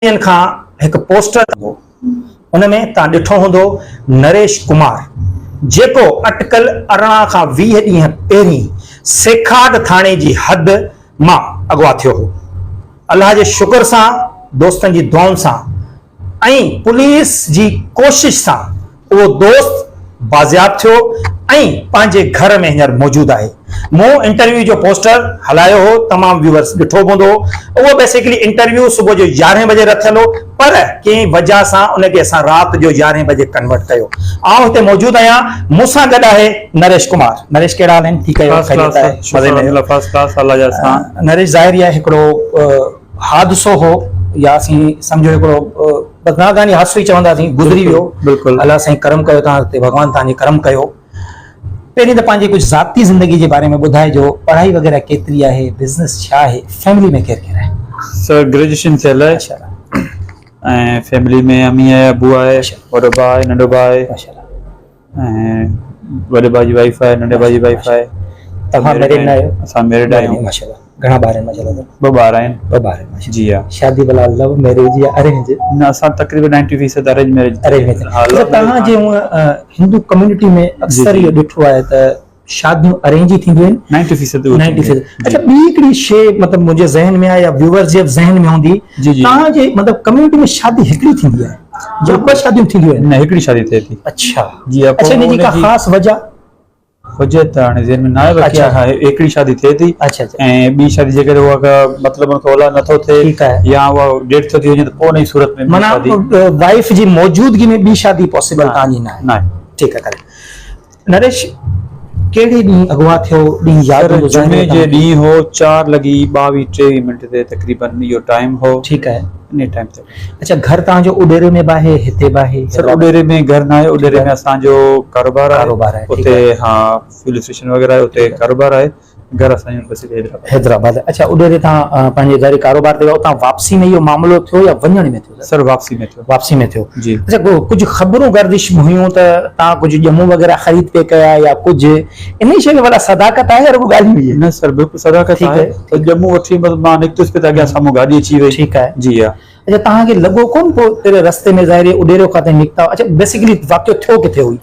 ڏينهن کان هڪ پوسٽر هو ان ۾ توهان ڏٺو هوندو نريش ڪمار جيڪو اٽڪل 18 کان 20 ڏينهن پهرين سيکاٽ ٿاڻي جي حد مان اغوا ٿيو هو الله جي شڪر سان دوستن جي دعائن سان ۽ پوليس جي ڪوشش سان اهو دوست بازياب ٿيو ۽ پنهنجي گهر ۾ هينئر موجود آهي. مون انٽرويو جو پوسٽر هلايو هو، تمام ويوئرس ڏٺو به هوندو. اهو بيسيڪلي انٽرويو صبح جو يارهين بجي رٿيل هو پر ڪنهن وجهه سان ان کي اسان رات جو يارهين بجي ڪنورٽ ڪيو. آئون هتي موجود آهيان، مون سان گڏ آهي نريش ڪمار. نريش ڪهڙا حال آهن؟ ٺيڪ آهيو؟ خيريت آهي؟ مزي ۾ آهيو؟ نريش ظاهر ئي آهي هڪڙو حادثو هو يا اسين سمجهو هڪڙو بس ناگهاني حادثو ئي چونداسين گذري ويو بلڪل الله سائين ڪرم ڪيو تان تي ڀڳوان تان جي ڪرم ڪيو پهرين ته پنهنجي ڪجهه ذاتي زندگي جي باري ۾ ٻڌائجو پڙهائي وغيره ڪيتري آهي بزنس ڇا آهي فيملي ۾ ڪير ڪير آهي سر گريجويشن ٿيل آهي ماشاءالله ۽ فيملي ۾ امي آهي ابو آهي وڏو ڀاء آهي ننڍو ڀاء آهي ماشاءالله ۽ وڏي ڀاء جي وائيف آهي ننڍي ڀاء جي وائيف آهي. توهان ميريڊ نه آهيو؟ اسان ميريڊ آهيون. ماشاءالله گهڻا ٻار آهن ماشاءالله؟ ٻه ٻار آهن. ٻه ٻار آهن ماشاءالله. جي ها. شادي ڀلا لو ميريج يا ارينج؟ نه اسان تقريبن 90% ارينج ميريج. Arrange marriage. اڇا توهان جي هونء هندو ڪميونٽي ۾ اڪثر اهو ڏٺو آهي ته شاديون ارينج ئي ٿينديون آهن. 90% اهو 90% اڇا ٻي هڪڙي شي مطلب منهنجي ذهن ۾ آهي يا ويوئرز جي ذهن ۾ هوندي توهان جي مطلب ڪميونٽي ۾ شادي هڪڙي ٿيندي آهي يا ٻه شاديون ٿينديون آهن؟ نه هڪڙي شادي ٿئي ٿي. اڇا جي ها اڇا ان جي ڪا خاص وجه؟ وجه ته هاڻي ذهن ۾ نه آهي باقي ها هڪڙي شادي ٿئي ٿي اڇا اڇا ۽ ٻي شادي جيڪڏهن اها ڪا مطلب ان کي اولاد نٿو ٿئي ٺيڪ آهي يا اها ڊيٿ ٿي وڃي ته پوء ان جي صورت ۾ معنيٰ وائيف جي موجودگي ۾ ٻي شادي پاسيبل توهان جي نه آهي. ٺيڪ آهي نريش ڪهڙي ڏينهن اغوا ٿيو ڏينهن ياد هوندو سر جمعي جي ڏينهن هو 4 لڳي 22 23 منٽ تي تقريبن اهو ٽائيم هو. ٺيڪ آهي. انهي ٽائيم تي. اڇا گهر توهان جو اڏيري ۾ به آهي هتي به آهي؟ سر اڏيري ۾ گهر ناهي اڏيري ۾ اسان جو ڪاروبار آهي ڪاروبار آهي اتي ها فيول اسٽيشن وغيره آهي اتي ڪاروبار آهي. گهر اسان جو بس حيدرآباد. حيدرآباد اڇا اڏيري تان پنهنجي ظاهري ڪاروبار تي ويا اتان واپسي ۾ اهو معاملو ٿيو يا وڃڻ ۾ ٿيو سر واپسي ۾ ٿيو واپسي ۾ ٿيو جي اڇا ڪجهه خبرون گردش هيون ته تان ڪجهه ڄمون وغيره خريد پئي ڪيا يا ڪجهه انهي شيء ۾ ڀلا صداقت آهي يا رڳو ڳالهيون اهي نه سر بلڪل صداقت آهي ته ڄمون وٺي بس مان نڪتس پئي ته اڳيان سامهون گاڏي اچي وئي ٺيڪ آهي جي ها اڇا توهان کي لڳو ڪون پوء تيري رستي ۾ ظاهري اڏيرو کان تائين نڪتا اڇا بيسيڪلي واقعو ٿيو ڪٿي هئي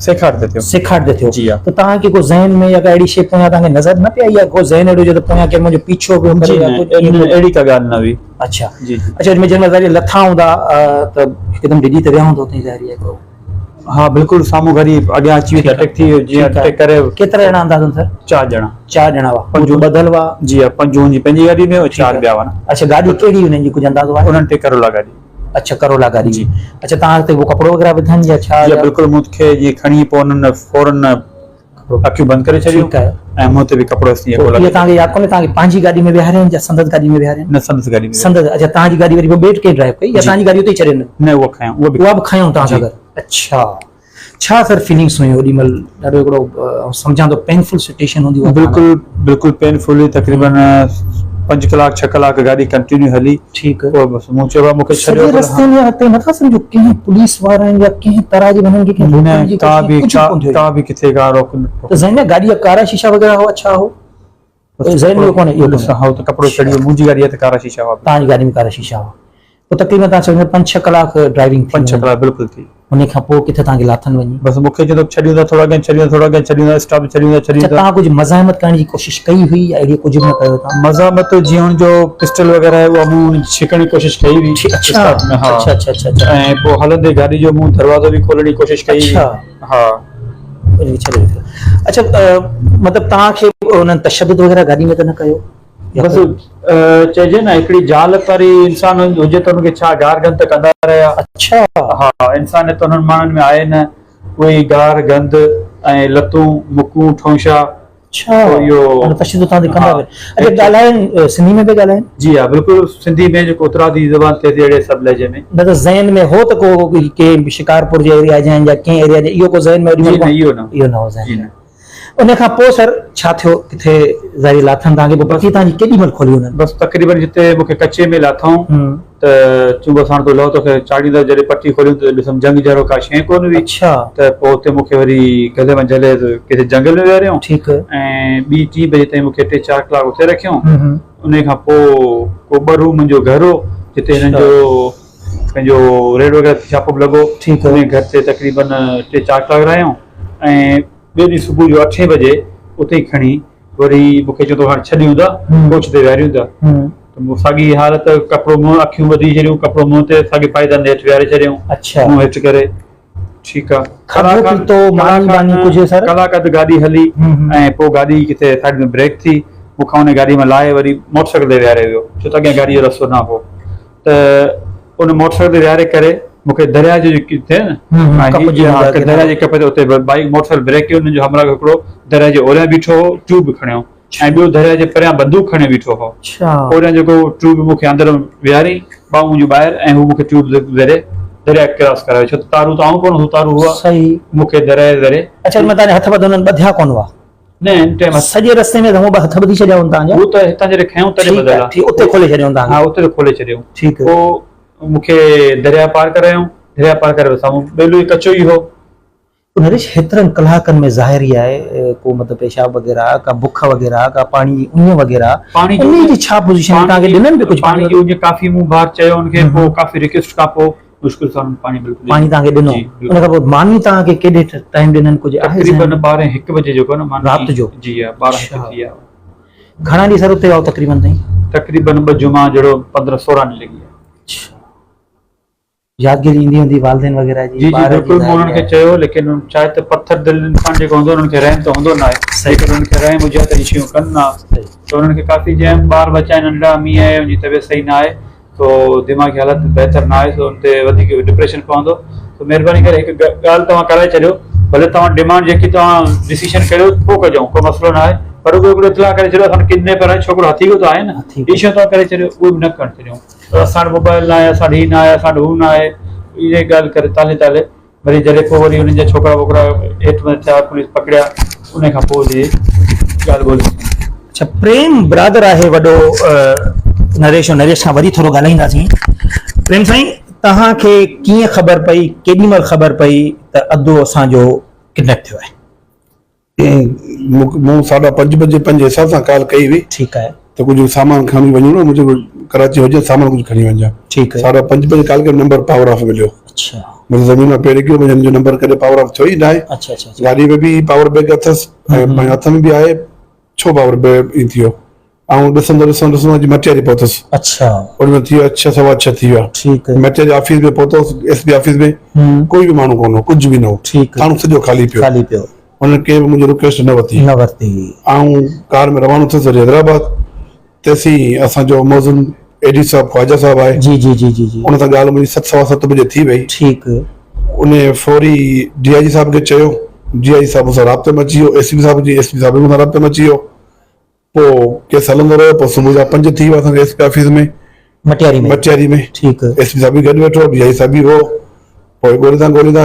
سيکاٽ تي ٿيو. سيکاٽ تي ٿيو. جي ها. ته توهان کي ڪو ذهن ۾ يا ڪا اهڙي شيء پويان توهان کي نظر نه پئي آئي يا ڪو ذهن اهڙو هجي ته پويان ڪير منهنجو پيڇو پيو ڪري يا ڪجهه جي نه اهڙي ڪا ڳالهه نه هئي. اڇا. جي جي. اڇا ان ۾ جنهن مهل ظاهري لٿا هوندا ته هڪدم ڊڄي ته ويا هوندا اتي ظاهري آهي ڪو. ها بلڪل سامهون گاڏي اڳيان اچي وئي ته اٽيڪ ٿي ويو جيئن اٽيڪ ڪري. ڪيترا ڄڻا اندازن سر؟ چار ڄڻا. چار ڄڻا هئا. پنج ٻڌل هئا. جي ها پنجون جي پنهنجي گاڏي ۾ هو چار ٻيا هئا نه. اڇا گاڏي ڪهڙي هئي انهن جي ڪجهه اندازو آهي؟ انهن ٽي ڪرولا گاڏي. اڇا ڪرولا گاڏي جي اڇا توهان تي ڪپڙو وغيره وڌن يا ڇا جي بلڪل مون کي جي کڻي پوء انهن فورن اکيون بند ڪري ڇڏيون ۽ منهن تي به ڪپڙو اسين اهو توهان کي ياد ڪونهي توهان کي پنهنجي گاڏي ۾ ويهاريائين يا سندس گاڏي ۾ ويهاريائين نه سندس گاڏي ۾ سندس اڇا توهان جي گاڏي وري پوء ٻيٽ ڪنهن ڊرائيو ڪئي يا توهان جي گاڏي اتي ئي ڇڏي نه اها کنيائون اها به کنيائون توهان سان گڏ اڇا ڇا سر فيلنگس هيون اوڏي مهل ڏاڍو هڪڙو آئون سمجهان ٿو پينفل سچويشن هوندي اها بلڪل بلڪل پينفل هئي تقريبن پنج ڪلاڪ ڇهه ڪلاڪ گاڏي ڪنٽينيو هلي ٺيڪ پوء بس مون چيو مون کي ڇڏيو سڄي رستي ۾ هتي نٿا سمجهو ڪنهن پوليس وارن يا ڪنهن طرح جي انهن کي ڪنهن روڪڻ جي ڪا به ڪا به ڪٿي ڪا روڪ ته ذهن ۾ گاڏي جا ڪارا شيشا وغيره هئا ڇا هو ذهن ۾ ڪونهي اهو ڏسان هو ته ڪپڙو چڙهي ويو منهنجي گاڏي ته ڪارا شيشا هئا توهان جي گاڏي ۾ ڪارا شيشا هئا پوء تقريبن توهان چئو پنج ڇهه ڪلاڪ ڊرائيونگ ٿي پنج ڇهه ڪلاڪ بلڪل ٿي ان کان پوء ڪٿي توهان کي لاٿن وڃي بس مون کي چوندو ڇڏيون ٿا ٿورو اڳيان ڇڏيون ٿورو اڳيان ڇڏيون ٿا اسٽاپ ڇڏيون ٿا ڇڏيون ٿا توهان ڪجهه مزاحمت ڪرڻ جي ڪوشش ڪئي هئي يا اهڙي ڪجهه به نه ڪيو توهان مزاحمت جيئن هن جو پسٽل وغيره آهي اها مون ڇڪڻ جي ڪوشش ڪئي هئي اڇا اڇا اڇا اڇا ۽ پوء هلندي گاڏي جو مون دروازو به کولڻ جي ڪوشش ڪئي اڇا ها اڇا مطلب توهان کي انهن تشدد وغيره گاڏي ۾ ته نه ڪيو؟ بس چئجي نه هڪڙي جهالت واري انسان هجي ته ان کي ڇا گار گند ته ڪندا رهيا. اڇا. ها انسانيت انهن ماڻهن ۾ آهي نه اهي ئي گار گند ۽ لتون مڪون ٺونشا. اڇا معنيٰ تشدد توهان تي ڪندا رهيا. اڇا ڳالهائين سنڌي ۾ پئي ڳالهائين؟ جي ها بلڪل سنڌي ۾ جيڪو اترادي زبان ٿئي ٿي اهڙي سڀ لهجي ۾. نه ته ذهن ۾ هو ته ڪو ڪنهن شڪارپور جي ايريا جا آهن يا ڪنهن ايريا جا اهو ڪو ذهن ۾ اوڏي مهل جي نه اهو نه اهو نه هو ذهن جي ۾. نه. ان کان پوء سر ڇا ٿيو ڪٿي ظاهري لاٿن توهان کي پوء پٽي توهان جي ڪيڏي مهل کولي انهن؟ بس تقريبن جتي مون کي ڪچي ۾ لاٿائون ته چون بس هاڻ تون لهه توکي چاڙهيندس جڏهن پٽي کوليم ته ڏسم جهنگ جهڙو ڪا شيء ڪونه هئي اڇا. ته پوء اتي مون کي وري گلي مان جهلي ڪٿي جهنگل ۾ ويهاريائون ٺيڪ. ۽ ٻي ٽين بجي تائين مون کي ٽي چار ڪلاڪ اتي رکيائون انهي کان پوء ڪو ٻرو منهنجو گهر هو جتي هنن جو پنهنجو ريڊ وغيره ٿي ڇاپو به لڳو. ٺيڪ. انهي گهر تي تقريبن ٽي چار ڪلاڪ رهيائون ۽ ٻئي ڏينهن صبح جو اٺين بجي اتي ئي کڻي وري مون کي چيو ته هاڻي ڇڏيون ٿا ڪوچ تي ويهاريون ٿا ته مون ساڳي حالت ڪپڙو منهن اکيون ٻڌي ڇڏيون ڪپڙو منهن تي ساڳي پائدان هيٺ ويهاري ڇڏيائون منهن هيٺ ڪري ٺيڪ آ کاڌو پيتو ماني باني ڪجهه سر؟ ڪلاڪ اڌ گاڏي هلي ۽ پوء گاڏي ڪٿي سائيڊ ۾ بريڪ ٿي مون کان ان گاڏي مان لاهي وري موٽر سائيڪل تي ويهاري ويو ڇو ته اڳيان گاڏي جو رستو نه هو ته ان موٽر سائيڪل تي ويهاري ڪري مون کي درياء جو جيڪي ٿئي نه درياء جي ڪپ تي اتي بائيڪ موٽر سائيڪل بريڪ ڪئي انهن جو همراهه هڪڙو درياء جي اوريان بيٺو هو ٽيوب کڻيو ۽ ٻيو درياء جي پريان بندوق کڻيو بيٺو هو. اوريان جيڪو ٽيوب مون کي اندر ويهاري، ٻانهون منهنجون ٻاهر ۽ هو مون کي ٽيوب ذريعي درياء ڪراس ڪرايو ڇو ته تارو ته آئون ڪونه هو تارو هئا. مون کي درياء ذريعي. اڇا ان ۾ توهان جا هٿ ٻڌ انهن ٻڌيا ڪونه هئا؟ نه ان ٽائيم هٿ. سڄي رستي ۾ ته هونء به هٿ ٻڌي ڇڏيا هئن توهان جا. هو ته هتان جڏهن کنيائون تڏهن ٻڌل ها. ٺيڪ اتي کولي ڇڏيائون توهان کي. ها اتي ته کولي ڇڏيائون. ٺيڪ. پوء مون کي درياء پار ڪرايائون. درياء پار ڪري سامهون ٻيلو ئي ڪچو ئي هو. نريش هيترن ڪلاڪن ۾ ظاهر ئي آهي ڪو مطلب پيشاب وغيره ڪا بک وغيره ڪا پاڻي جي اڃ وغيره انهي جي ڇا پوزيشن آهي توهان کي ڏنن به ڪجهه پاڻي جي اڃ ڪافي مون بار چيو ان کي پوء ڪافي رڪويسٽ کان پوء مشڪل سان انهن پاڻي بلڪل پاڻي توهان کي ڏنو ان کان پوء ماني توهان کي ڪيڏي ٽائيم ڏنن ڪجهه آهي تقريبن ٻارهين هڪ بجي جيڪو نه ماني رات جو جي ها ٻارهن هڪ ٿي ويا گهڻا ڏينهن سر اتي هئا تقريبن تائين تقريبن ٻه جمعا جهڙو 15 16 ڏينهن لڳي ويا. اڇا يادگيري ايندي هوندي والدين وغيره جي جي جي بلڪل مون انهن کي چيو ليڪن چاهي ته پٿر دل انسان جيڪو هوندو انهن کي رحم ته هوندو ناهي جيڪڏهن انهن کي رحم هجي ها ته اهي شيون ڪن نه ته انهن کي ڪافي چيم ٻار ٻچا آهن ننڍڙا مينهن آهي ان جي طبيعت صحيح نه آهي سو دماغي حالت بهتر نه آهي سو ان تي وڌيڪ ڊپريشن پوندو سو مهرباني ڪري هڪ ڳالهه توهان ڪرائي ڇڏيو ڀلي توهان ڊيمانڊ جيڪي توهان ڊسيشن ڪريو پوء ڪجو ڪو مسئلو نه آهي پر رڳو هڪڙو اطلاع ڪري ڇڏيو اسان ڪڊنيپر آهي ڇوڪرو هٿيڪو ته آهي نه هي شيون توهان ڪري ڇڏيو اهي به نه ڪرڻ ڇڏيو اسان وٽ موبائل ناهي، اسان وٽ هي ناهي، اسان وٽ هو ناهي، اهي ڳالهه ڪري تالي تالي وري جڏهن پوء وري انهن جا ڇوڪرا ٻوڪرا هيٺ مٿي ٿيا، پوليس پڪڙيا، انهي کان پوء جي ڳالهه ٻولهه ٿي. اڇا پريم برادر آهي وڏو نريش نريش سان وري ٿورو ڳالهائينداسين پريم سائين توهان کي ڪيئن خبر پئي ڪيڏي مهل خبر پئي ته ادو اسان جو ڪڊنيپ ٿيو آهي. مون ساڍا پنج بجي پنهنجي حساب سان ڪال ڪئي هئي ٺيڪ آهي ته ڪجهه سامان کڻي وڃڻو منهنجو ڪراچي هجي سامان ڪجهه کڻي وڃجان ٺيڪ آهي ساڍا پنج بجي ڪال ڪيم نمبر پاور آف مليو اڇا مون زمين مان پير ڪيو هن جو نمبر ڪڏهن پاور آف ٿيو ئي ناهي اڇا اڇا گاڏي ۾ به پاور بينڪ اٿس ۽ پنهنجي هٿ ۾ به آهي ڇو پاور بينڪ ائين ٿي ويو آئون ڏسندو ڏسندو ڏسندو اچي مٽياري پهتس. اڇا. ان ۾ ٿي ويو ڇهه سوا ڇهه ٿي ويا. ٺيڪ. مٽياري آفيس ۾ پهتس ايس پي آفيس ۾ ڪوئي به ماڻهو ڪونه هو ڪجهه به نه هو. ٺيڪ. ٿاڻو سڄو خالي پيو. خالي پيو. انهن ڪنهن به منهنجي رڪويسٽ نه ورتي. نه ورتي. آئون ڪار ۾ روانو ٿيس وري حيدرآباد تيسين اسان جو موزن اي ڊي صاحب خواجه صاحب آهي. جي جي جي جي جي. ان سان ڳالهه منهنجي ست سوا ست بجي ٿي وئي. ٺيڪ. ان فوري ڊي I جي صاحب کي چيو ڊي I جي صاحب مون سان رابطي ۾ اچي ويو ايس پي صاحب جي ايس پي صاحب به مون سان رابطي ۾ اچي ويو. پوء ڪيس هلندو رهيو پوء صبح جا پنج ٿي ويا اسان کي S P office ۾ Matiari ۾ Matiari ۾ ٺيڪ ايس پي صاحب به گڏ ويٺو ڊي I صاحب به هو پوء ڳوليندا ڳوليندا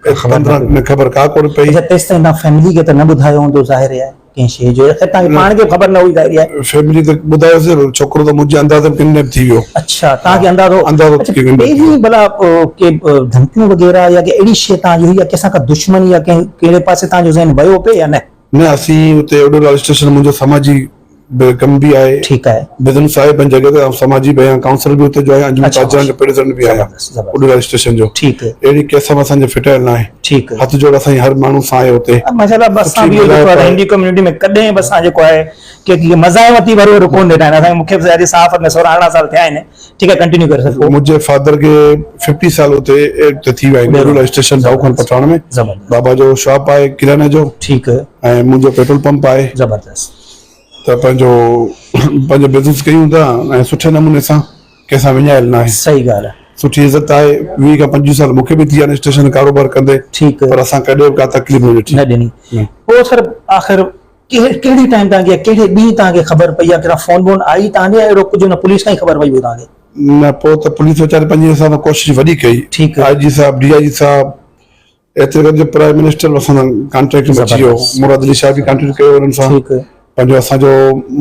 پندرهن ۾ خبر ڪا ڪونه پئي. اڇا تيستائين توهان فيملي کي ته نه ٻڌايو هوندو ظاهر آهي ڪنهن شيء جو خير توهان کي پاڻ کي به خبر نه هئي ظاهر آهي. فيملي ته ٻڌايوسين ڇوڪرو ته منهنجي انداز ۾ ڪڊنيپ ٿي ويو. اڇا توهان کي اندازو اندازو اڇا پهرين ڀلا ڪي ڌمڪيون وغيره يا ڪي اهڙي شيء توهان جي هئي يا ڪنهن سان ڪا دشمني يا ڪنهن ڪهڙي پاسي توهان جو ذهن ويو پئي يا نه؟ نه اسين اتي اڏولا اسٽيشن منهنجو سماجي به ڪم به آهي ٺيڪ آهي بزنس آهي پنهنجي جڳهه تي آئون سماجي به آهيان ڪائونسلر به اتي جو آهيان انجمن تاجران جو پريزيڊنٽ به آهيان اڏولا اسٽيشن جو ٺيڪ اهڙي ڪيس ۾ اسان جو ڦٽايل نه آهي ٺيڪ هٿ جوڙ اسان جي هر ماڻهو سان آهي اتي ماشاءالله بس اسان به اهو ڏٺو آهي هندي ڪميونٽي ۾ ڪڏهن به اسان جيڪو آهي ڪي ڪي مزاحمتي ڀرو ڪونه ڏٺا آهن اسان مون کي به صحافت ۾ 16 18 سال ٿيا آهن ٺيڪ آهي ڪنٽينيو ڪريو سر. منهنجي فادر کي ففٽي سال اتي اتي ٿي ويا آهن ڏوڏولا اسٽيشن ڀائو خان پٺاڻ ۾ زبردست بابا جو شاپ آهي ڪريانه جو ٺيڪ ۽ منهنجو پيٽرول پمپ آهي زبردست ته پنهنجو پنهنجو بزنس ڪيون ٿا ۽ سٺي نموني سان ڪنهن سان وڃايل ناهي صحيح ڳالهه آهي سٺي عزت آهي 20 کان 25 سال مونکي به ٿي ويا آهن اسٽيشن ڪاروبار ڪندي ٺيڪ پر اسان ڪڏهن به ڪا تڪليف نه ڏٺي نه ڏني پوء سر آخر ڪهڙي ٽائيم توهان کي يا ڪهڙي ڏينهن توهان کي خبر پئي يا ڪٿان فون بون آئي توهان ڏي يا اهڙو ڪجهه نه پوليس کان ئي خبر پئي پوء توهان کي؟ نه پوء ته پوليس ويچاري پنهنجي حساب سان ڪوشش وڏي ڪئي. ٺيڪ. آء جي صاحب، ڊي I جي صاحب ايتري قدر جو پرائم منسٽر به اسان سان ڪانٽريڪٽ ۾ اچي ويو. مراد علي شاهه به ڪانٽريڪٽ ڪيو انهن سان. ٺيڪ. پنهنجو اسان جو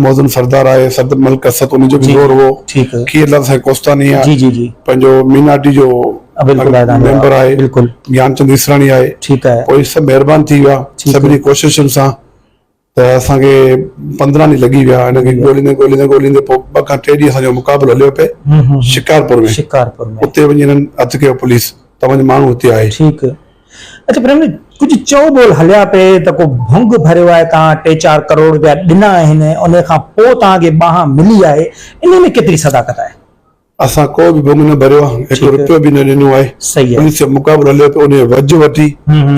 موزن سردار آهي صدر ملڪ اسد ان جو به زور هو. ٺيڪ. کير لال سائين ڪوستاني آهي. جي جي جي. پنهنجو ميناٽي جو بلڪل آهي ميمبر آهي. بلڪل. گيانچند ايسراڻي آهي. ٺيڪ آهي. پوء سڀ مهربان ٿي ويا. ٺيڪ. سڀني ڪوششن سان. ته اسان کي 15 ڏينهن لڳي ويا ان کي ڳوليندي ڳوليندي ڳوليندي پوء 2 کان 3 ڏينهن اسان جو مقابلو هليو پئي شڪارپور ۾ شڪارپور ۾ اتي وڃي هنن هٿ ڪيو پوليس توهان جو ماڻهو هتي آهي. ٺيڪ اڇا پريم جي ڪجهه چئو ٻول هليا پئي ته ڪو ڀنگ ڀريو آهي توهان ٽي چار ڪروڙ روپيا ڏنا آهن ان کان پوء توهان کي ٻانهن ملي آهي انهي ۾ ڪيتري صداقت آهي؟ اسان ڪو به ڀنگ نه ڀريو آهي هڪ روپيو به نه ڏنو آهي پوليس جو مقابلو هليو پيو انهي وجهه وٺي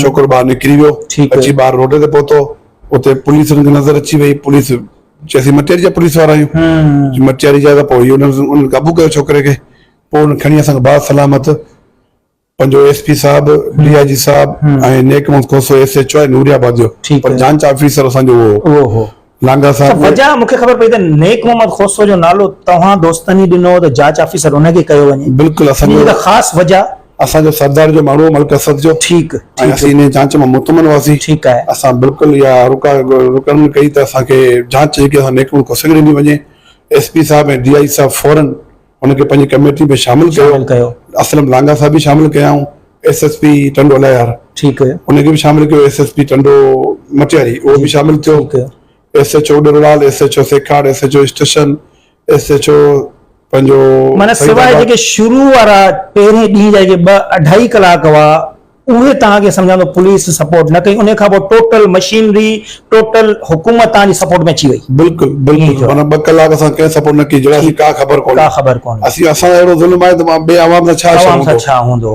ڇوڪرو ٻاهر نڪري ويو اچي ٻاهر روڊ تي پهتو اتي پوليس هن کي نظر اچي وئي پوليس چي اسين مٽياري جا پوليس وارا آهيون مٽياري جا ته پوء انهن قابو ڪيو ڇوڪري کي پوء ان کڻي اسان کي با سلامت پنهنجو ايس پي صاحب، ڊي I جي صاحب ۽ Nek Muhammad Khoso S H O آهي نوري آباد جو پر جانچ آفيسر اسان جو اهو هو لانگا صاحب. وجه مون کي خبر پئي ته نيڪ محمد کوسو جو نالو توهان دوستن ئي ڏنو هو ته جاچ آفيسر ان کي ڪيو وڃي. بلڪل اسان جو خاص وجه. اسان جو سردار جو ماڻهو هو ملڪ اسد جو. ٺيڪ ۽ اسين انهي جانچ مان مطمئن هئاسين. ٺيڪ آهي. اسان بلڪل اها رڪا رڪن ڪئي ته اسان کي جانچ جيڪي اسان نيڪ محمد کوسي کي ڏني وڃي. ايس پي صاحب ۽ ڊي I جي صاحب فورن ان کي پنهنجي ڪميٽي ۾ شامل ڪيو اسلم لانگا صاحب به شامل ڪيائون S S P Tando Allahyar ٺيڪ ان کي به شامل ڪيو S S P Tando Matiari اهو به شامل ٿيو S H O Darwal S H O Sekhar S H O station S H O پنهنجو معنی سواء جيڪي شروع وارا پهرين ڏينهن جا جيڪي ٻه اڍائي ڪلاڪ هئا اهي توهان کي سمجهان ٿو پوليس سپورٽ نه ڪئي انهي کان پوء ٽوٽل مشينري ٽوٽل حڪومت توهان جي سپورٽ ۾ اچي وئي. بلڪل بلڪل معنيٰ ٻه ڪلاڪ اسان ڪنهن سپورٽ نه ڪئي جهڙا اسين ڪا خبر ڪونهي ڪا خبر ڪونهي اسين اسان سان اهڙو ظلم آهي ته مان ٻئي عوام سان ڇا عوام سان ڇا هوندو.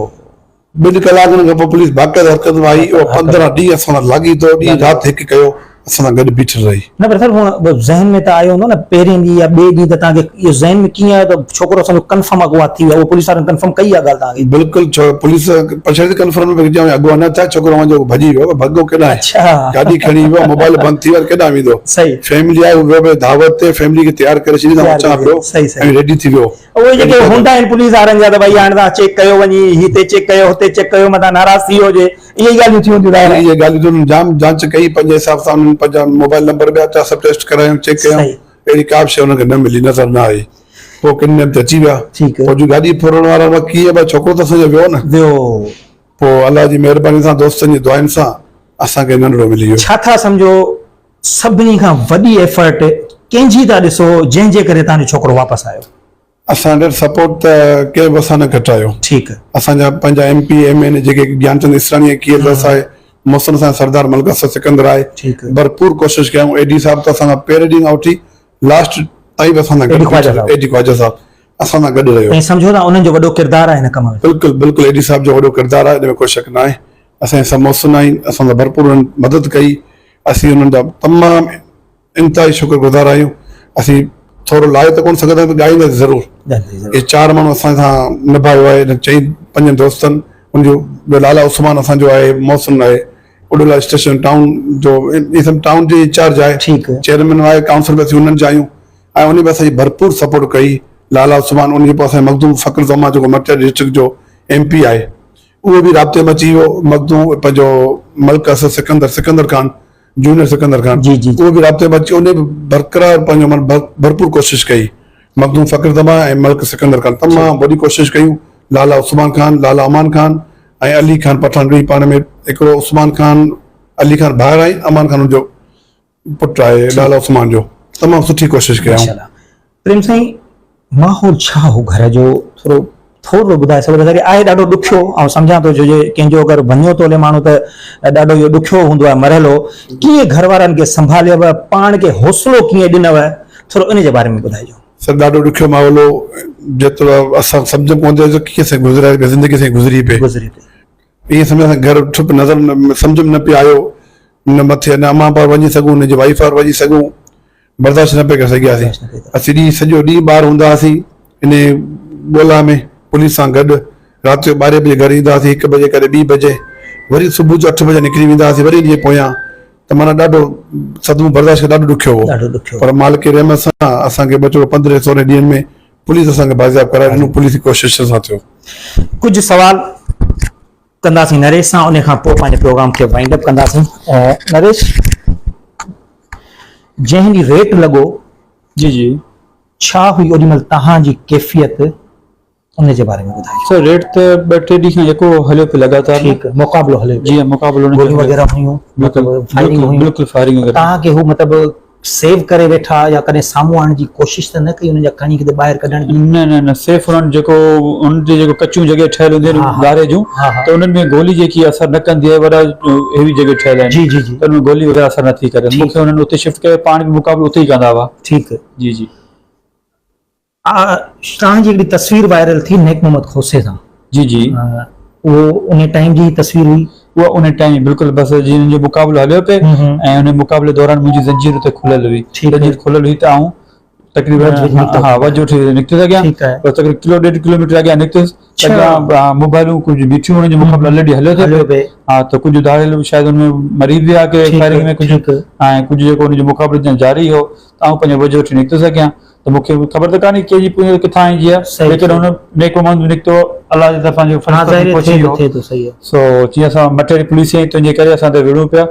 ٻن ڪلاڪن کان پوء پوليس باقاعده حرڪت ۾ آئي اهو 15 ڏينهن اسان سان لاڳيتو ڏينهن رات هڪ ڪيو اسان سان گڏ بيٺل رهي. نه پر سر هونء ذهن ۾ ته آيو هوندو نه پهرين ڏينهن يا ٻئي ڏينهن ته توهان کي اهو ذهن ۾ ڪيئن آيو ته ڇوڪرو اسان جو ڪنفرم اغوا ٿي ويو اهو پوليس وارن ڪنفرم ڪئي اها ڳالهه توهان کي. بلڪل ڇو پوليس پڇاڙي تي ڪنفرم نه پئي اغوا نه ٿيا ڇوڪرو اوهان جو ڀڄي ويو ڀڳو ڪيڏانهن گاڏي کڻي ويو موبائل بند ٿي ويو ڪيڏانهن ويندو فيملي آهي ويو پئي دعوت تي فيملي کي تيار ڪري ڇڏي ته اچان پيو ۽ ريڊي ٿي ويو. اهي جيڪي هوندا آهن پوليس وارن جا ته ڀئي هاڻي توهان چيڪ ڪيو وڃي هتي چيڪ ڪيو هتي چيڪ ڪيو متان ناراض ٿي ويو هجي. اهي ئي ڳالهيون ٿيون هونديون ظاهر آهي. اهي ڳالهيون ٿيون هونديون جام جانچ ڪئي پنهنجي حساب سان انهن پنهنجا موبائل نمبر ٻيا ٽيا سڀ ٽيسٽ ڪرايائون چيڪ ڪيائون اهڙي ڪا به شيء انهن کي نه ملي نظر نه آئي پوء ڪن ڏينهن تي اچي ويا پوء جو گاڏي ڦرڻ وارا به ڪيئن ڀاء ڇوڪرو ته اسان جو ويو نه ويو پوء الله جي مهرباني سان دوستن جي دعائن سان اسان کي ننڍڙو ملي ويو. ڇا ٿا سمجهو سڀني کان وڏي ايفرٽ ڪنهن جي ٿا ڏسو جنهن جي ڪري توهان جو ڇوڪرو واپس آيو؟ اسان وٽ سپورٽ ته ڪنهن به اسان نه گهٽايو. ٺيڪ. اسان جا پنهنجا ايم پي ايم اين اي جيڪي گيانچند اسراڻي ۽ ڪيئل داس آهي، محسن اسان جو سردار ملڪ اسد سڪندر آهي، ڀرپور ڪوشش ڪيائون. اي ڊي صاحب ته اسان سان پهرين ڏينهن کان وٺي لاسٽ تائين به اسان سان گڏ بيٺل اي ڊي خواجه صاحب اسان سان گڏ رهيو. ۽ سمجهو ته انهن جو وڏو ڪردار آهي هن ڪم ۾. بلڪل بلڪل اي ڊي صاحب جو وڏو ڪردار آهي ان ۾ ڪو شڪ ناهي. اسان جا سڀ محسن آهن اسان سان ڀرپور انهن مدد ڪئي. اسين انهن جا تمام انتهائي شڪر گذار آهيون اسين ٿورو لائي ته ڪونه سگهندا آهيون پر ڳائينداسين ضرور اهي چار ماڻهو اسان سان نڀايو آهي انهن چئن پنجن دوستن ان جو ٻيو لالا عثمان اسان جو آهي محسن آهي اڏولا اسٽيشن ٽائون جو اهي سڀ ٽائون جي انچارج آهي چيئرمين آهي ڪائونسل به اسين انهن جا آهيون ۽ ان به اسان جي ڀرپور سپورٽ ڪئي لالا عثمان ان جي پوء اسان مخدوم فخر زمان جيڪو مٽياري ڊسٽرڪٽ جو ايم پي آهي اهو به رابطي ۾ اچي ويو مخدوم پنهنجو ملڪ اسد سڪندر سڪندر خان جونيئر سڪندر خان جي جي اهو به رابطي ۾ اچي انهي به برقرار پنهنجو من ڀرپور ڪوشش ڪئي مخدوم فخر زمان ۽ ملڪ سڪندر خان تمام وڏي ڪوشش ڪيون لالا عثمان خان لالا امان خان ۽ علي خان پٺاڻ ٻئي پاڻ ۾ هڪڙو عثمان خان علي خان ڀائر آهن امان خان ان جو پٽ آهي لالا عثمان جو تمام سٺي ڪوشش ڪيائون. پريم سائين ماحول ڇا هو گهر جو ٿورو ٿورڙو ٻڌائي سگهو ٿا آهي ڏاڍو ڏکيو آئون سمجهان ٿو ڇو جو ڪنهن جو اگر وڃو ٿو هلي ماڻهو ته ڏاڍو اهو ڏکيو هوندو آهي مرحلو ڪيئن گهر وارن کي سنڀاليو پاڻ کي حوصلو ڪيئن ڏنو ٿورو ان جي باري ۾ ٻڌائجو. سر ڏاڍو ڏکيو ماحول هو جيترو اسان سمجهه ۾ ڪونه ٿي ڪيئن سائين گذريا زندگي سائين گذري پئي گذري پئي ائين سمجهه اسان گهر ٺپ نظر سمجهه ۾ نه پئي آيو نه مٿي نه امان پار وڃي سگهون نه جي وائيف وار وڃي سگهون برداشت نه پئي ڪري سگهياسين اسين ڏينهن سڄو ڏينهن ٻاهر هوندا هئاسين ان ڳولا ۾ پوليس سان گڏ رات جو ٻارهين بجي گهر ايندا هئاسين هڪ بجي ڪڏهن ٻي بجي وري صبح جو اٺ بجي نڪري ويندا هئاسين وري ان جي پويان ته معنيٰ ڏاڍو صدمو برداشت ڪرڻ ڏاڍو ڏکيو هو پر مالڪ رحمت سان اسان کي ٻچڙو پندرهين سورهين ڏينهن ۾ پوليس اسان کي بازياب ڪرائي ڏنو پوليس جي ڪوشش سان ٿيو. ڪجهه سوال ڪنداسين نريش سان ان کان پوء پنهنجي پروگرام کي وائنڊ اپ ڪنداسين. نريش جنهن ڏينهن ريٽ لڳو جي جي ڇا هئي اوڏي مهل توهان جي ڪيفيت؟ ان جي باري ۾ ٻڌايو. سر ريٽ ته ٻه ٽي ڏينهن کان يڪو هليو پئي لڳاتار. ٺيڪ مقابلو هليو پئي. جي مقابلو گوليون وغيره هيون مطلب فائرنگ هيون. بلڪل فائرنگ وغيره. توهان کي هو مطلب سيو ڪري ويٺا يا ڪڏهن سامهون آڻڻ جي ڪوشش ته نه ڪئي انهن جا کڻي ڪٿي ٻاهر ڪڍڻ جي. نه نه نه سيف انهن جيڪو انهن جي جيڪو ڪچيون جڳهه ٺهيل هونديون آهن گاري جون ته انهن ۾ گولي جيڪي اثر نه ڪندي آهي وڏا هيوي جڳهه ٺهيل آهن جي جي جي ته ان ۾ گولي وغيره اثر نه ٿي ڪري مون کي انهن اتي شفٽ ڪيو پاڻ به مقابلو اتي ئي ڪندا هئا. ٺيڪ جي جي. توهان جي هڪڙي تصوير وائرل ٿي نيڪ محمد کوسي سان. جي جي. اهو انهي ٽائيم جي تصوير هئي. اها انهي ٽائيم بلڪل بس جي انهن جو مقابلو هليو پئي ۽ انهي مقابلي دوران منهنجي زنجير اتي کليل هئي زنجير کليل هئي ته آئون تقريبن ها وجهه وٺي نڪتس اڳيان بس تقريبن ڪلو ڏيڍ ڪلو ميٽر اڳيان نڪتس اڳيان موبائلون ڪجهه بيٺيون انهن جو مقابلو آلريڊي هليو ٿي پئي ها ته ڪجهه ڌاڙيل شايد ان ۾ مري به ويا ڪي فائرنگ ۾ ڪجهه ۽ ڪجهه جيڪو ان جو مقابلو جاري هو ته آئون پنهنجو وجهه وٺي نڪتس اڳيان ته مون کي خبر ته ڪانهي ڪنهن جي پويان ڪٿان آئي جي آهي ليڪن هن نيڪ محمد به نڪتو الله جي طرفان جو فرشتو ٿي پهچي ويو سو چي اسان مٽيري پوليس آئي تنهنجي ڪري اسان تي وڙهون پيا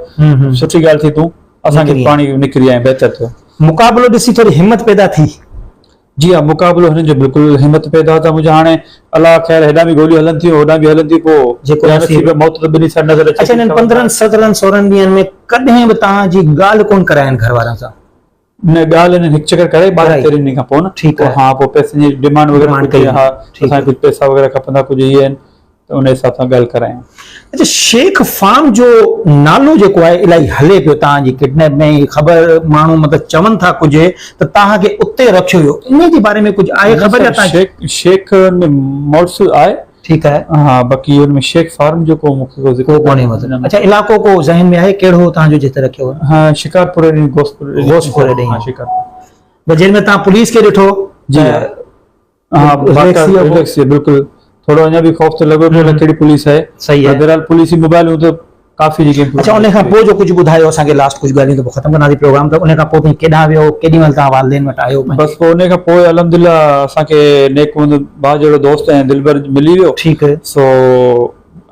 سٺي ڳالهه ٿي تون اسان کي پاڻي نڪري آئين بهتر ٿيو. مقابلو ڏسي ٿوري همت پيدا ٿي. جي ها مقابلو هنن جو بلڪل همت پيدا ته منهنجا هاڻي الله خير هيڏانهن به گوليون هلن ٿيون هوڏانهن به هلن ٿيون پوء جيڪو نصيب موت ته ٻنهي سان نظر اچي اڇا انهن 15 17 16 ڏينهن ۾ ڪڏهن به توهان جي ڳالهه ڪونه ڪرايائين گهر وارن سان؟ نه ڳالهه هنن هڪ چڪر ڪرائي ٻارهن تيرهن ڏينهن کان پوء نه ٺيڪ آهي ها پوء پئسن جي ڊيمانڊ وغيره ڊيمانڊ ڪئي ها اسان کي ڪجهه پئسا وغيره کپندا ڪجهه هي آهن ته ان حساب سان ڳالهه ڪرايائون. اڇا شيخ فارم جو نالو جيڪو آهي الاهي هلي پيو توهان جي ڪڊنيپ ۾ هي خبر ماڻهو مطلب چون ٿا ڪجهه ته توهان کي اتي رکيو ويو انهي جي باري ۾ ڪجهه آهي خبر يا توهان شيخ شيخ ۾ مورس آهي ٺيڪ آهي. ها باقي ان ۾ شيخ فارم جو ڪو مونکي ڪو ذڪر ڪونهي مطلب اڇا علائقو ڪو ذهن ۾ آهي ڪهڙو هو توهان جو جتي رکيو هو؟ ها شڪارپور ڏي غوثپور غوثپور ڏي ها شڪارپور بس جنهن ۾ توهان پوليس کي ڏٺو جي ها رليڪس ٿي بلڪل ٿورو اڃا به خوف ته لڳو پيو ڪهڙي پوليس آهي صحيح آهي بهرحال پوليس جي موبائل هو ته ڪافي جيڪي اڇا ان کان پوء جو ڪجهه ٻڌايو اسان کي لاسٽ ڪجهه ڳالهيون ته پوء ختم ڪنداسين پروگرام ته ان کان پوء تون ڪيڏانهن ويو ڪيڏي مهل توهان والدين وٽ آيو بس پوء ان کان پوء الحمدلله اسان کي نيڪ محمد ڀاء جهڙو دوست ۽ دلبر ملي ويو ٺيڪ سو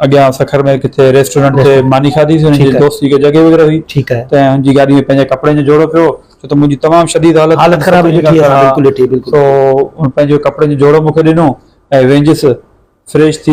اڳيان سکر ۾ ڪٿي ريسٽورنٽ تي ماني کاڌي سي ان جي دوست جي جڳهه وغيره هئي ٺيڪ آهي ته ان جي گاڏي ۾ پنهنجي ڪپڙن جو جوڙو پيو ڇو ته منهنجي تمام شديد حالت حالت خراب هئي ڏٺي اسان بلڪل ڏٺي بلڪل سو ان پنهنجو ڪپڙن جو جوڙو مون کي ڏنو ۽ وينجس فريش ٿي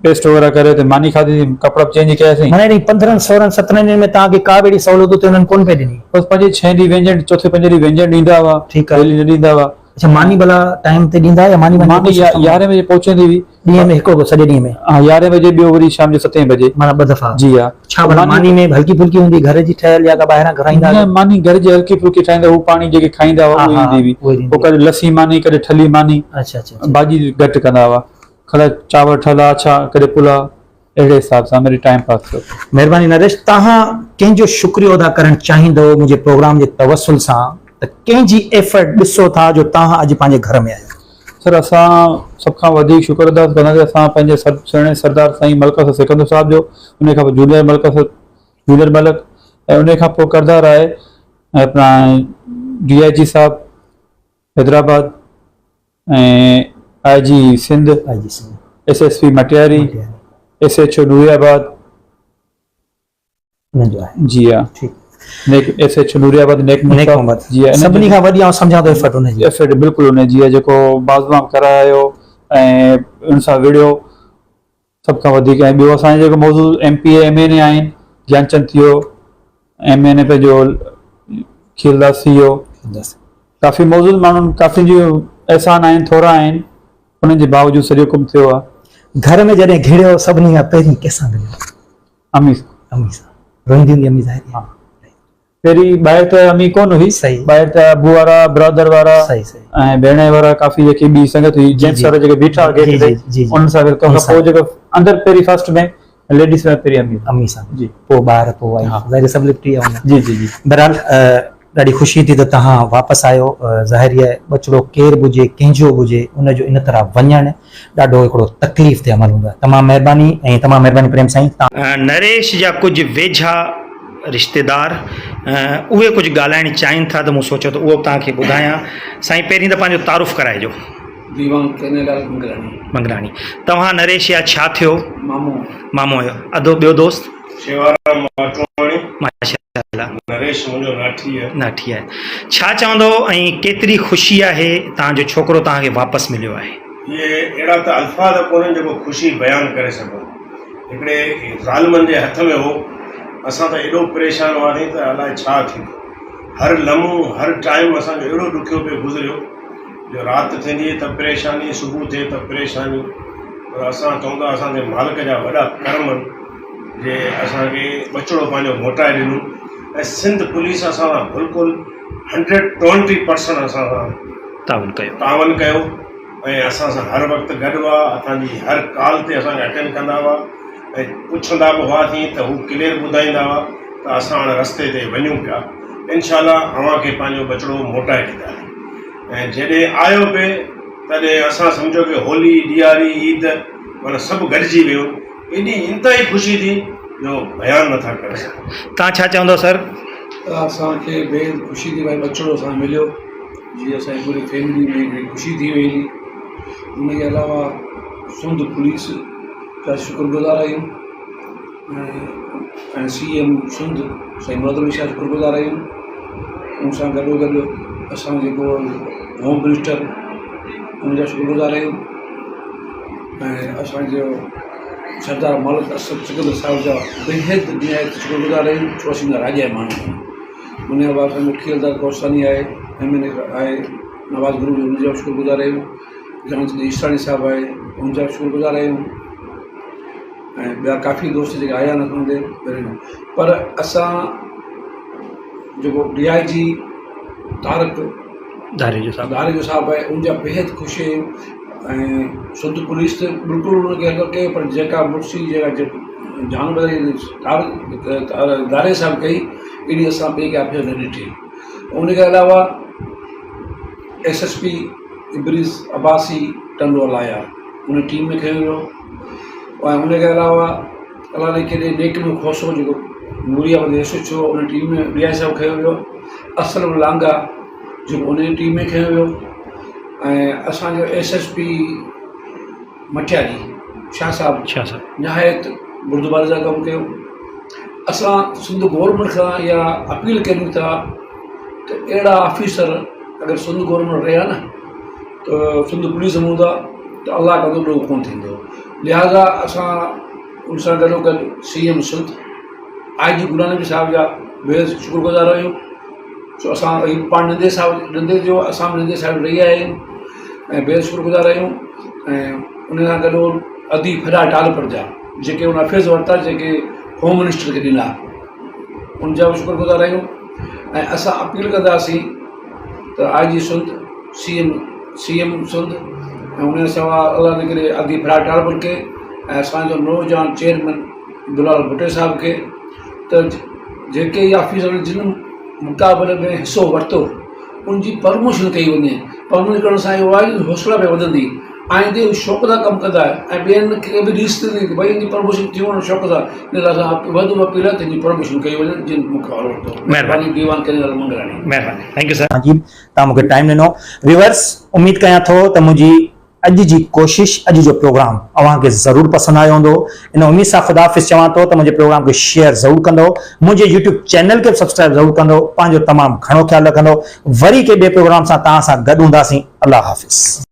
پيسٽ وغيره ڪري اتي ماني کاڌي سين ڪپڙا به چينج ڪيا سين. معنيٰ انهن پندرهن سورهن سترهن ڏينهن ۾ توهان کي ڪا به اهڙي سهولت اتي انهن ڪونه پئي ڏني. بس پنهنجي ڇهين ڏينهن وينجڻ چوٿين پنجين ڏينهن وينجڻ ڏيندا هئا ٺيڪ آهي. ڊيلي نه ڏيندا هئا. اڇا ماني ڀلا ٽائيم تي ڏيندا يا ماني ماني يارهين بجي پهچندي هئي. ڏينهن ۾ هڪڙو سڄي ڏينهن ۾. ها يارهين بجي ٻيو وري شام جو ستين بجي. معنيٰ ٻه دفعا. جي ها. ڇا ڀلا ماني ۾ به هلڪي ڦلڪي هوندي گهر جي ٺهيل يا ڪا ٻاهران گهرائيندا نه ماني گهر جي هلڪي ڦلڪي ٺاهيندا هو پاڻي جيڪي کائيندا هئا اهي ايندي هئي پوء ڪڏهن لسي ماني ڪڏهن ٺلهي ماني. اڇا اڇا. ڀاڄي گهٽ ڪندا هئا. کڙا چانور ٺلا اڇا ڪڏهن پلاء اهڙي حساب سان ميري ٽائيم پاس ٿيو. مهرباني نريش توهان ڪنهن جو شڪريو ادا ڪرڻ چاهيندؤ منهنجي پروگرام جي توسل سان ته ڪنهن جي ايفرٽ ڏسو ٿا جو توهان اڄ پنهنجي گهر ۾ آهيو. سر اسان سڀ کان وڌيڪ شڪر ادا ڪنداسين اسان پنهنجي سر سهڻي سردار سائين ملڪ اسد سڪندر صاحب جو ان کان پوء جونيئر ملڪ اسد جونيئر ملڪ ۽ ان کان پوء ڪردار آهي اپنا ڊي I جي صاحب Hyderabad ۽ I G Sindh, S S P Matiari, S H O Nooriabad. جي ها نيڪ ايس ايڇ او نوري آباد نيڪ محمد جي ها سڀني کان وڏي آئون سمجهان ٿو ايفرٽ ان جي ايفرٽ بلڪل ان جي جيڪو بازوام ڪرايو ۽ ان سان وڙهيو سڀ کان وڌيڪ ۽ ٻيو اسان جي جيڪو موضوع M P A M N A آهن گيانچند ٿي ويو ايم اين اي پنهنجو کيلداس ٿي ويو ڪافي موجود ماڻهن ڪافي جي احسان آهن ٿورا آهن انهن جي باوجود سڄو ڪم ٿيو آهي. گهر ۾ جڏهن گهڙيو سڀني کان پهرين ڪنهن سان مليو؟ امي سان. امي سان روئيندي هوندي امي ظاهر آهي. پهرين ٻاهر ته امي ڪونه هئي صحيح ٻاهر ته ابو وارا برادر وارا صحيح صحيح ۽ ڀيڻ وارا ڪافي جيڪي ٻي سنگت هئي جينٽس وارا جيڪي بيٺا گيٽ تي انهن سان گڏ تنهن کان پوء جيڪو اندر پهرين فرسٽ ۾ ليڊيز ۾ پهرين امي امي سان جي پوء ٻار پوء وائيف ظاهر سڀ لپٽي ويا هوندا جي جي جي بهرحال ڏاڍي خوشي ٿي ته توهان واپس آيو ظاهر آهي ٻچڙو ڪير به هجي ڪنهن جو به هجي ان جو ان طرح وڃڻ ڏاڍو هڪڙو تڪليف تي عمل هوندو آهي تمام مهرباني ۽ تمام مهرباني پريم سائين. نريش جا ڪجهه ويجها رشتيدار اهي ڪجهه ڳالهائڻ چاهين ٿا ته مون سوچيو ته اهو به توهان کي ٻڌايان. سائين پهرين ته پنهنجو تعارف ڪرائجو. ديوان ڪينيلال منگلاڻي. منگلاڻي. توهان نريش يا ڇا ٿيو؟ مامو. مامو آهيو. ادو ٻيو دوست؟ شيوارام ماٽواڻي. ماشاءالله. نريش منهنجو ناٺي آهي. ناٺي آهي. ڇا چوندو ۽ ڪيتري خوشي آهي توهان جو ڇوڪرو توهان کي واپس مليو آهي. اهي اهڙا ته الفاظ ڪونهن جيڪو خوشي بيان ڪري سگهون. هڪڙي ظالمن جي هٿ ۾ هو، اسان ته ايڏو پريشان هئاسين ته الائي ڇا ٿيندو. هر لمحو هر ٽائيم اسان جو اهڙو ڏکيو پئي گذريو جو رات ٿيندي ته پريشاني، صبح ٿئي ته پريشاني. پر اسان چئون ٿا اسان تي مالڪ جا وڏا ڪرم آهن جي اسان کي ٻچڙو پنهنجو موٽائي ڏنو ۽ سنڌ پوليس اسان سان بلڪل هنڊريڊ ٽوئنٽي پرسنٽ اسان سان تعاون ڪيو. تعاون ڪيو ۽ اسان سان هر وقت گڏ هئا اسان جي هر ڪال تي اسان کي اٽينڊ ڪندا هئا ۽ پڇندا به هئاسين ته هو ڪليئر ٻڌائيندا هئا ته اسان هاڻ رستي تي وڃون پيا انشاء الله اوهان کي پنهنجو ٻچڙو موٽائي ڏينداسين ۽ جڏهن آيو به تڏهن اسان سمجهو ڪي هولي ڏياري عيد معنيٰ سڀ گڏجي ويون ايڏي انتهائي خوشي ٿي جو بيان نٿا ڪري سگهون. توهان ڇا چوندؤ سر؟ اسان کي بيحد خوشي ٿي ڀائي ٻچڙو اسان کي مليو. جي اسان جي پوري فيملي ۾ هڪڙي خوشي ٿي وئي هئي ان جي علاوه سنڌ پوليس جا شڪر گذار آهيون ۽ سي ايم سنڌ سائين مراد علي شاهه شڪر گذار آهيون ان سان گڏو گڏ اسان جيڪو هوم منسٽر ان جا شڪر گذار آهيون ۽ اسانجو سردار ملڪ اسد سڪندر صاحب جا بيحد نهايت شڪر گذار آهيون ڇو اسين راڄ جا ماڻهو آهيون ان جي بعد اسان جو کيئل داس گوسواني آهي ايم اين اي آهي نواز گرو جو ان جا به شڪر گذار آهيون جهانچند ايشراڻي صاحب آهي ان جا به شڪر گذار آهيون ۽ ٻيا ڪافي دوست جيڪي آيا آهن اسان تي پر اسان جيڪو ڊي I جي طارق ڌاريجو صاحب ڌاريجو صاحب آهي ان جا بيحد خوش آهيون ۽ سنڌ پوليس ته بلڪل ان کي هيلپ ڪئي پر جيڪا مڙسي جيڪا جان بدلي ڌاريجي صاحب ڪئي اهڙي اسان ٻئي ڪنهن آفيسر نه ڏٺي. ان کان علاوه S S P Ibriz Abbasi Tando Allahyar ان ٽيم ۾ کنيو ويو ۽ ان کان علاوه الله جي ڪيڏي نيڪ ۾ کوسو جيڪو نوري آباد S H O in team ۾ D I صاحب کنيو ويو اسلم لانگا جيڪو ان ٽيم ۾ کنيو ويو ۽ اسانجو S S P Matiari Shah صاحب شاهه صاحب نهايت بردباري سان ڪم ڪيو. اسان سنڌ گورنمينٽ کان اها اپيل ڪريون ٿا ته اهڙا آفيسر اگر سنڌ گورنمينٽ رهيا نه ته سنڌ پوليس ۾ هوندا ته الله ڪندو ڏوهه ڪونه ٿيندو لهٰذا اسان ان سان گڏو گڏ C M Sindh I G Ghulam Nabi صاحب جا بيحد شڪر گذار آهيون ڇو اسان پاڻ نندي صاحب نندي جو اسان به نندي صاحب رهي آيا آهيون ۽ بيحد شڪر گذار آهيون ۽ ان سان گڏو ادي ڦڏا ٽالپر جا جيڪي ان افيئرز ورتا جيڪي هوم منسٽر کي ڏنا ان جا به شڪر گذار آهيون ۽ اسان اپيل ڪنداسين ته I G Sindh C M C M Sindh ۽ ان کان سواء الله جي ڪري ادي ڦڏا ٽالپر کي ۽ اسانجو نوجوان چيئرمين بلال ڀٽي صاحب کي ته جيڪي آفيسر جن مقابلي ۾ حصو ورتو ان جي پروموشن ڪئي وڃي پروموشن ڪرڻ سان اهو آهي ته حوصلا پيا وڌندي آئيندي هو شوق سان ڪم ڪندا ۽ ٻين کي به ريس ٿيندي ته ڀئي ان جي پروموشن ٿي وڃي شوق سان ان لاء اسان وڌ اپيل آهي ته ان جي پروموشن ڪئي وڃي جن مون کي ورتو مهرباني ديوان ڪنيلال منگلاڻي. مهرباني thank you sir. جي توهان مون کي ٽائيم ڏنو ويورس اميد ڪيان ٿو ته منهنجي اڄ جي ڪوشش اڄ جو پروگرام اوهان کي ضرور پسند آيو هوندو ان اميد سان خدا حافظ چوان ٿو ته منهنجي پروگرام کي شيئر ضرور ڪندو منهنجي يوٽيوب چينل کي به سبسڪرائب ضرور ڪندو پنهنجو تمام گهڻو خيال رکندو وري ڪنهن ٻئي پروگرام سان توهان سان گڏ هونداسين الله حافظ.